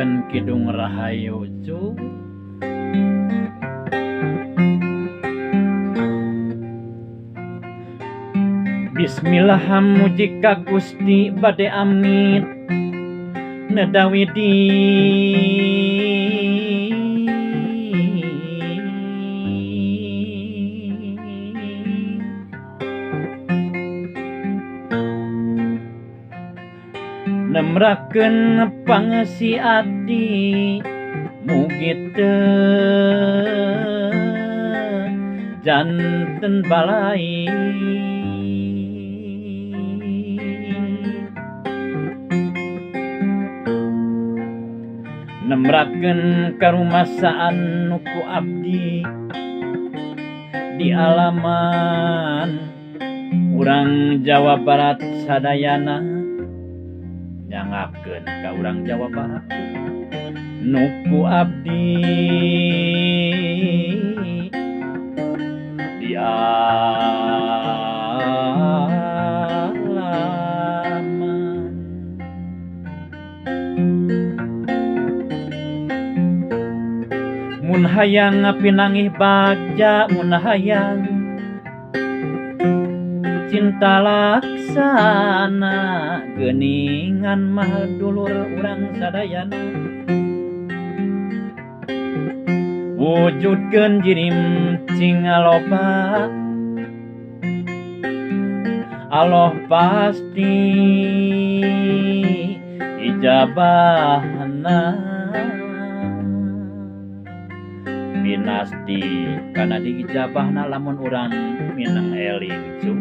Ngahaturkeun Kidung Rahayu cu. Bismillah muji ka Gusti bade amit nedawi di nemrakeun pangesi ati mugi teu janten balai. Nemrakeun karumasaan nu ku abdi di alaman urang Jawa Barat sadayana, nyangakeun ka urang Jawa Barat nu ku abdi di alaman. Mun hayang pinangih bagja, mun hayang cinta laksana, geuningan mah dulur urang sadayana. Wujudkeun jirim cing loba, Allah pasti ijabahna. Binasti kana diijabahna lamun urang mineng eling cu.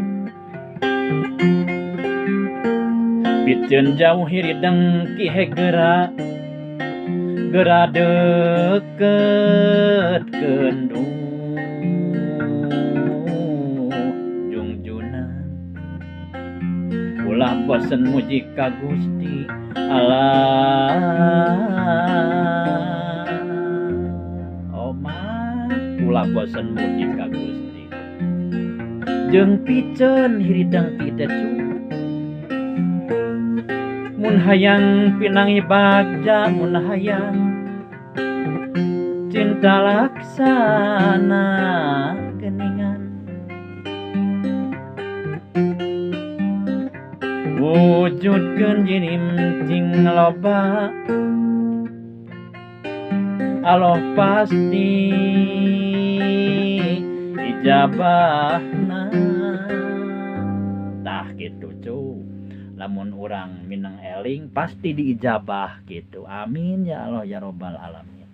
Piceun jauh hiri dengki hegera gera deukeut kendu jungjunan. Ulah bosen muji ka Gusti Allah. Ulah bosen muji ka Gusti jeung piceun hiri dengki teh cu. Mun hayang pinangi bagja, mun hayang cinta laksana geningan, wujudkeun jirim cing loba, Allah pasti ijabahna. Tah kitu cu, lamun urang mineng eling pasti diijabah gitu. Amin ya Allah ya robbal alamin.